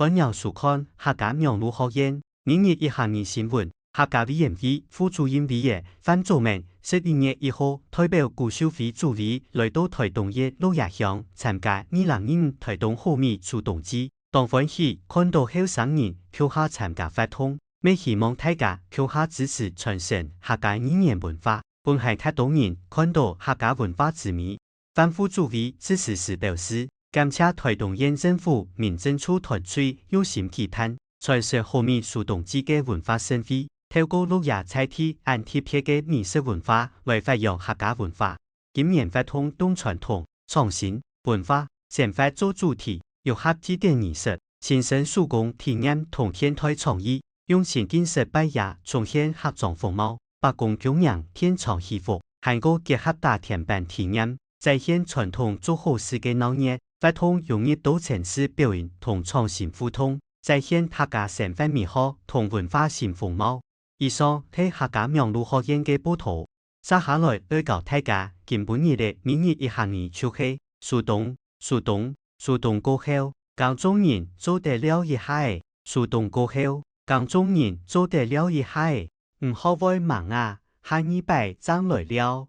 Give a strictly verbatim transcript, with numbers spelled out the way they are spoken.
歡迎收看客家網路學院每日一客語新聞。客家委員會副主任委員范祖明十一月一號代表古秀妃主委來到臺東縣鹿野鄉參加二零二五臺東好米收冬祭，當歡喜看著後生人共下參加活動，乜希望大家共下支持傳承客家語言文化，分還較多人看著客家文化滋味。范副主委致辭時表示，感謝臺東縣政府民政處團隊用心舉辦，傳承好米收冬祭个文化盛會，透過鹿野在地恁特別个米食文化來發揚客家文化。今年活動用傳統、創新、文化、生活做主題，融合祭典儀式、親身手工體驗同現代創意，用情境式擺夜重現客庄風貌。 伯公供迎天長祈福，還過結合打甜粄體驗，再現傳統做好事个鬧熱。活動融入多層次表演同創新互動，再現客家生活美好同文化新風貌。以上係客家網路學院个報導。接下來愛教大家今晡日个每日一客語就係：收冬，收冬，收冬過後，耕種人做得尞一下仔。收冬過後，耕種人做得尞一下仔。 毋好會吂啊，下二擺正來尞。